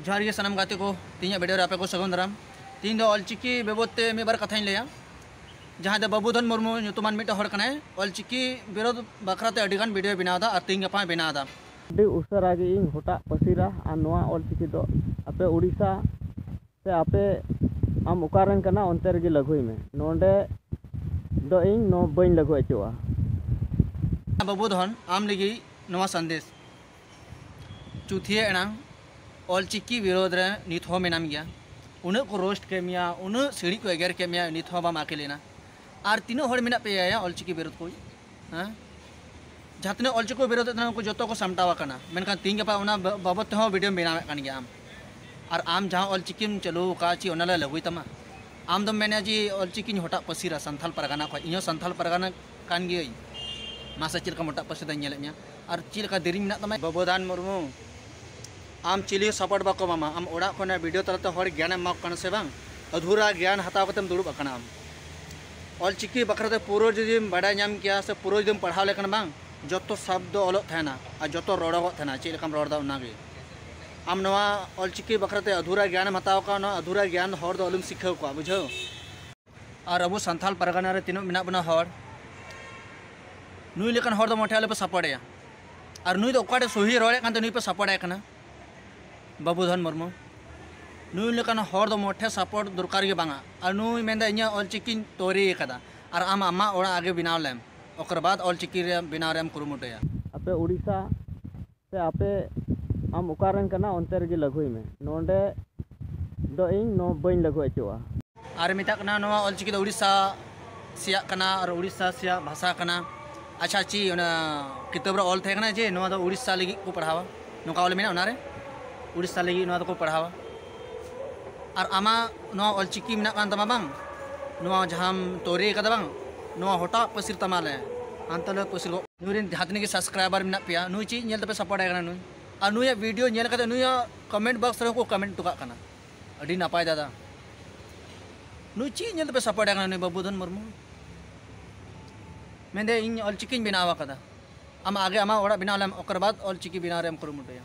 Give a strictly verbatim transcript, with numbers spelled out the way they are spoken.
ᱡᱚᱦᱟᱨ ᱜᱮ ᱥᱟᱱᱟᱢ ᱜᱟᱛᱮ ᱠᱚ, ᱛᱮᱦᱮᱧᱟᱜ ᱵᱷᱤᱰᱤᱭᱳ ᱨᱮ ᱟᱯᱮ ᱠᱚ ᱥᱟᱹᱜᱩᱱ ᱫᱟᱨᱟᱢ᱾ ᱛᱮᱦᱮᱧ ᱫᱚ ᱚᱞᱪᱤᱠᱤ ᱵᱟᱵᱚᱫ ᱛᱮ ᱢᱤᱫ ᱵᱟᱨ ᱠᱟᱛᱷᱟᱧ ᱞᱟᱹᱭᱟ᱾ ᱡᱟᱦᱟᱸᱭ ᱫᱚ ᱵᱟᱹᱵᱩᱫᱷᱚᱱ ᱢᱩᱨᱢᱩ ᱧᱩᱛᱩᱢᱟᱱ ᱢᱤᱫᱴᱮᱱ ᱦᱚᱲ ᱠᱟᱱᱟᱭ, ᱚᱞᱪᱤᱠᱤ ᱵᱤᱨᱳᱫᱷ ᱵᱟᱠᱷᱨᱟ ᱛᱮ ᱟᱹᱰᱤ ᱜᱟᱱ ᱵᱷᱤᱰᱤᱭᱳ ᱵᱮᱱᱟᱣ ᱮᱫᱟ ᱟᱨ ᱛᱮᱦᱮᱧ ᱜᱟᱯᱟ ᱦᱚᱸᱭ ᱵᱮᱱᱟᱣ ᱮᱫᱟ᱾ ᱟᱹᱰᱤ ᱩᱥᱟᱹᱨᱟ ᱜᱮ ᱤᱧ ᱦᱚᱴᱟᱜ ᱯᱟᱹᱥᱤᱨᱟ ᱟᱨ ᱱᱚᱣᱟ ᱚᱞᱪᱤᱠᱤ ᱫᱚ ᱟᱯᱮ ᱩᱲᱤᱥᱥᱟ ᱥᱮ ᱟᱯᱮ ᱟᱢ ᱚᱠᱟ ᱨᱮᱱ ᱠᱟᱱᱟ ᱚᱱᱛᱮ ᱨᱮᱜᱮ ᱞᱟᱹᱜᱩᱭ ᱢᱮ᱾ ᱱᱚᱰᱮ ᱫᱚ ᱤᱧ ᱱᱚ ᱵᱟᱹᱧ ᱞᱟᱹᱜᱩ ᱦᱚᱪᱚᱣᱟᱜᱼᱟ᱾ ᱵᱟᱹᱵᱩᱫᱷᱚᱱ, ᱟᱢ ᱞᱟᱹᱜᱤᱫ ᱱᱚᱣᱟ ᱥᱟᱸᱫᱮᱥ᱾ ᱪᱩᱛᱷᱤᱭᱟᱹ ᱮᱱᱟᱝ ᱚᱞᱪᱤᱠᱤ ᱵᱤᱨᱳᱫᱷ ᱨᱮ ᱱᱤᱛ ᱦᱚᱸ ᱢᱮᱱᱟᱢ ᱜᱮᱭᱟ᱾ ᱩᱱᱟᱹᱜ ᱠᱚ ᱨᱳᱥᱴ ᱠᱮᱫ ᱢᱮᱭᱟ, ᱩᱱᱟᱹᱜ ᱥᱤᱲᱤᱡ ᱠᱚ ᱮᱜᱮᱨ ᱠᱮᱫ ᱢᱮᱭᱟ, ᱱᱤᱛ ᱦᱚᱸ ᱵᱟᱢ ᱟᱹᱠᱤᱞ ᱮᱱᱟ᱾ ᱟᱨ ᱛᱤᱱᱟᱹᱜ ᱦᱚᱲ ᱢᱮᱱᱟᱜ ᱯᱮᱭᱟ ᱭᱟ ᱚᱞᱪᱤᱠᱤ ᱵᱤᱨᱳᱫᱷ ᱠᱚ? ᱦᱮᱸ, ᱡᱟᱦᱟᱸ ᱛᱤᱱᱟᱹᱜ ᱚᱞᱪᱤᱠᱤ ᱠᱚ ᱵᱤᱨᱳᱫᱷ ᱮᱫ ᱛᱟᱦᱮᱱᱟ, ᱩᱱᱠᱩ ᱡᱚᱛᱚ ᱠᱚ ᱥᱟᱢᱴᱟᱣ ᱟᱠᱟᱱᱟ, ᱢᱮᱱᱠᱷᱟᱱ ᱛᱤᱦᱤᱧ ᱜᱟᱯᱟ ᱚᱱᱟ ᱵᱟ-, ᱵᱟᱵᱚᱫ ᱛᱮᱦᱚᱸ ᱵᱷᱤᱰᱤᱭᱳᱢ ᱵᱮᱱᱟᱣᱮᱫ ᱠᱟᱱ ᱜᱮᱭᱟ ᱟᱢ᱾ ᱟᱨ ᱟᱢ ᱡᱟᱦᱟᱸ ᱚᱞᱪᱤᱠᱤᱢ ᱪᱟᱹᱞᱩ ᱟᱠᱟᱫ, ᱪᱮᱫ ᱚᱱᱟ ᱞᱮ ᱞᱟᱹᱜᱩᱭ ᱛᱟᱢᱟ? ᱟᱢ ᱫᱚᱢ ᱢᱮᱱᱟ ᱡᱮ ᱚᱞᱪᱤᱠᱤᱧ ᱦᱚᱴᱟᱜ ᱯᱟᱹᱥᱤᱨᱟ ᱥᱟᱱᱛᱷᱟᱞ ᱯᱟᱨᱜᱟᱱᱟ ᱠᱷᱚᱱ, ᱤᱧᱦᱚᱸ ᱥᱟᱱᱛᱷᱟᱞ ᱯᱟᱨᱜᱟᱱᱟ ᱠᱟᱱ ᱜᱤᱭᱟᱹᱧ᱾ ᱢᱟᱥᱮ ᱪᱮᱫ ᱞᱮᱠᱟᱢ ᱦᱚᱴᱟᱜ ᱯᱟᱹᱥᱤᱨ ᱫᱟᱧ ᱧᱮᱞᱮᱫ ᱢᱮᱭᱟ, ᱟᱨ ᱪᱮᱫ ᱞᱮᱠᱟ ᱫᱮᱨᱤᱧ ᱢᱮᱱᱟᱜ ᱛᱟᱢᱟ? ᱵᱟᱹᱵᱩᱫᱷᱚᱱ ᱢᱩᱨᱢᱩ, ᱟᱢ ᱪᱤᱞᱤ ᱦᱚᱸ ᱥᱟᱯᱳᱨᱴ ᱵᱟᱠᱚ ᱮᱢᱟᱢᱟ᱾ ᱟᱢ ᱚᱲᱟᱜ ᱠᱷᱚᱱᱟᱜ ᱵᱷᱤᱰᱤᱭᱳ ᱛᱟᱞᱟᱛᱮ ᱦᱚᱲ ᱜᱮᱭᱟᱱᱮᱢ ᱮᱢᱟ ᱠᱚ ᱠᱟᱱᱟ ᱥᱮ ᱵᱟᱝ? ᱟᱫᱷᱩᱨᱟ ᱜᱮᱭᱟᱱ ᱦᱟᱛᱟᱣ ᱠᱟᱛᱮᱢ ᱫᱩᱲᱩᱵ ᱟᱠᱟᱱᱟ ᱟᱢ᱾ ᱚᱞᱪᱤᱠᱤ ᱵᱟᱠᱷᱨᱟ ᱛᱮ ᱯᱩᱨᱟᱹ ᱡᱩᱫᱤᱢ ᱵᱟᱰᱟᱭ ᱧᱟᱢ ᱠᱮᱭᱟ ᱥᱮ ᱯᱩᱨᱟᱹ ᱡᱩᱫᱤᱢ ᱯᱟᱲᱦᱟᱣ ᱞᱮᱠᱷᱟᱱ ᱵᱟᱝ, ᱡᱚᱛᱚ ᱥᱟᱵᱫᱚ ᱚᱞᱚᱜ ᱛᱟᱦᱮᱱᱟ ᱟᱨ ᱡᱚᱛᱚ ᱨᱚᱲᱚᱜᱚᱜ ᱛᱟᱦᱮᱱᱟ, ᱪᱮᱫ ᱞᱮᱠᱟᱢ ᱨᱚᱲ ᱮᱫᱟ ᱚᱱᱟᱜᱮ᱾ ᱟᱢ ᱱᱚᱣᱟ ᱚᱞᱪᱤᱠᱤ ᱵᱟᱠᱷᱨᱟ ᱛᱮ ᱟᱫᱷᱩᱨᱟ ᱜᱮᱭᱟᱱᱮᱢ ᱦᱟᱛᱟᱣ ᱠᱟᱜᱼᱟ, ᱱᱚᱣᱟ ᱟᱫᱷᱩᱨᱟ ᱜᱮᱭᱟᱱ ᱦᱚᱲ ᱫᱚ ᱟᱞᱚᱢ ᱥᱤᱠᱷᱟᱹᱣ ᱠᱚᱣᱟ, ᱵᱩᱡᱷᱟᱹᱣ? ᱟᱨ ᱟᱵᱚ ᱥᱟᱱᱛᱷᱟᱞ ᱯᱟᱨᱜᱟᱱᱟ ᱨᱮ ᱛᱤᱱᱟᱹᱜ ᱢᱮᱱᱟᱜ ᱵᱚᱱᱟ ᱦᱚᱲ, ᱱᱩᱭ ᱞᱮᱠᱟᱱ ᱦᱚᱲ ᱫᱚ ᱢᱚᱴᱷᱮ ᱟᱞᱚᱯᱮ ᱥᱟᱯᱳᱨᱴ ᱮᱭᱟ᱾ ᱟᱨ ᱱᱩᱭ ᱫᱚ ᱚᱠᱟᱴᱷᱮ ᱥᱚᱦᱤ ᱨᱚᱲᱮᱫ ᱠᱟᱱ ᱛᱮ ᱱᱩᱭ ᱯᱮ ᱥᱟᱯᱳᱨᱴ ᱟᱭ ᱠᱟᱱᱟ? ᱵᱟᱹᱵᱩᱫᱷᱚᱱ ᱢᱩᱨᱢᱩ, ᱱᱩᱭ ᱞᱮᱠᱟᱱ ᱦᱚᱲ ᱫᱚ ᱢᱚᱴᱷᱮ ᱥᱟᱯᱳᱨᱴ ᱫᱚᱨᱠᱟᱨ ᱜᱮ ᱵᱟᱝᱟ᱾ ᱟᱨ ᱱᱩᱭ ᱢᱮᱱᱫᱟ, "ᱤᱧᱟᱹᱜ ᱚᱞᱪᱤᱠᱤᱧ ᱛᱚᱭᱨᱤ ᱟᱠᱟᱫᱟ", ᱟᱨ ᱟᱢ ᱟᱢᱟᱜ ᱚᱲᱟᱜ ᱟᱜᱮ ᱵᱮᱱᱟᱣ ᱞᱮᱢ, ᱚᱠᱟᱨ ᱵᱟᱫ ᱚᱞᱪᱤᱠᱤ ᱨᱮ ᱵᱮᱱᱟᱣ ᱨᱮᱢ ᱠᱩᱨᱩᱢᱩᱴᱩᱭᱟ᱾ ᱟᱯᱮ ᱩᱲᱤᱥᱥᱟ ᱥᱮ ᱟᱯᱮ ᱟᱢ ᱚᱠᱟ ᱨᱮᱱ ᱠᱟᱱᱟ ᱚᱱᱛᱮ ᱨᱮᱜᱮ ᱞᱟᱹᱜᱩᱭ ᱢᱮ᱾ ᱱᱚᱰᱮ ᱫᱚ ᱤᱧ ᱱᱚ ᱵᱟᱹᱧ ᱞᱟᱹᱜᱩ ᱦᱚᱪᱚᱣᱟᱜᱼᱟ᱾ ᱟᱨ ᱢᱮᱛᱟᱜ ᱠᱟᱱᱟ, ᱱᱚᱣᱟ ᱚᱞᱪᱤᱠᱤ ᱫᱚ ᱩᱲᱤᱥᱥᱟ ᱥᱮᱭᱟᱜ ᱠᱟᱱᱟ ᱟᱨ ᱩᱲᱤᱥᱥᱟ ᱥᱮᱭᱟᱜ ᱵᱷᱟᱥᱟ ᱠᱟᱱᱟ᱾ ᱟᱪᱪᱷᱟ, ᱪᱮᱫ ᱚᱱᱟ ᱠᱤᱛᱟᱹᱵ ᱨᱮ ᱚᱞ ᱛᱟᱦᱮᱸ ᱠᱟᱱᱟ ᱡᱮ ᱱᱚᱣᱟ ᱫᱚ ᱩᱲᱤᱥᱥᱟ ᱞᱟᱹᱜᱤᱫ ᱠᱚ ᱯᱟᱲᱦᱟᱣᱟ? ᱱᱚᱝᱠᱟ ᱚᱞ ᱢᱮᱱᱟᱜᱼᱟ ᱚᱱᱟᱨᱮ, ᱩᱲᱤᱥᱥᱟ ᱞᱟᱹᱜᱤᱫ ᱱᱚᱣᱟ ᱫᱚᱠᱚ ᱯᱟᱲᱦᱟᱣᱟ? ᱟᱨ ᱟᱢᱟᱜ ᱱᱚᱣᱟ ᱚᱞᱪᱤᱠᱤ ᱢᱮᱱᱟᱜ ᱠᱟᱱ ᱛᱟᱢᱟ ᱵᱟᱝ, ᱱᱚᱣᱟ ᱡᱟᱦᱟᱸᱢ ᱛᱚᱭᱨᱤ ᱠᱟᱫᱟ ᱵᱟᱝ, ᱱᱚᱣᱟ ᱦᱚᱴᱟᱜ ᱯᱟᱹᱥᱤᱨ ᱛᱟᱢᱟᱞᱮ, ᱦᱟᱱᱛᱮ ᱞᱮ ᱯᱟᱹᱥᱤᱨ ᱜᱚᱫ᱾ ᱱᱩᱭ ᱨᱮᱱ ᱡᱟᱦᱟᱸ ᱛᱤᱱᱟᱹᱜ ᱜᱮ ᱥᱟᱵᱥᱠᱨᱟᱭᱵᱟᱨ ᱢᱮᱱᱟᱜ ᱯᱮᱭᱟ, ᱱᱩᱭ ᱪᱮᱫ ᱧᱮᱞ ᱛᱮᱯᱮ ᱥᱟᱯᱳᱨᱴ ᱟᱭ ᱠᱟᱱᱟ? ᱱᱩᱭ ᱟᱨ ᱱᱩᱭᱟᱜ ᱵᱷᱤᱰᱤᱭᱳ ᱧᱮᱞ ᱠᱟᱛᱮ ᱱᱩᱭᱟᱜ ᱠᱚᱢᱮᱱᱴ ᱵᱚᱠᱥ ᱨᱮᱦᱚᱸ ᱠᱚ ᱠᱚᱢᱮᱱᱴ ᱦᱚᱴᱚ ᱠᱟᱜ ᱠᱟᱱᱟ, "ᱟᱹᱰᱤ ᱱᱟᱯᱟᱭ ᱫᱟᱫᱟ᱾" ᱱᱩᱭ ᱪᱮᱫ ᱧᱮᱞ ᱛᱮᱯᱮ ᱥᱟᱯᱳᱨᱴ ᱟᱭ ᱠᱟᱱᱟ ᱱᱩᱭ ᱵᱟᱹᱵᱩᱫᱷᱚᱱ ᱢᱩᱨᱢᱩ? ᱢᱮᱱᱫᱟᱭ, "ᱤᱧ ᱚᱞᱪᱤᱠᱤᱧ ᱵᱮᱱᱟᱣ ᱟᱠᱟᱫᱟ᱾" ᱟᱢ ᱟᱜᱮ ᱟᱢᱟᱜ ᱚᱲᱟᱜ ᱵᱮᱱᱟᱣ ᱞᱮᱢ, ᱚᱠᱟᱨ ᱵᱟᱫ ᱚᱞᱪᱤᱠᱤ ᱵᱮᱱᱟᱣ ᱨᱮᱢ ᱠᱩᱨᱩᱢᱩᱴᱩᱭᱟ᱾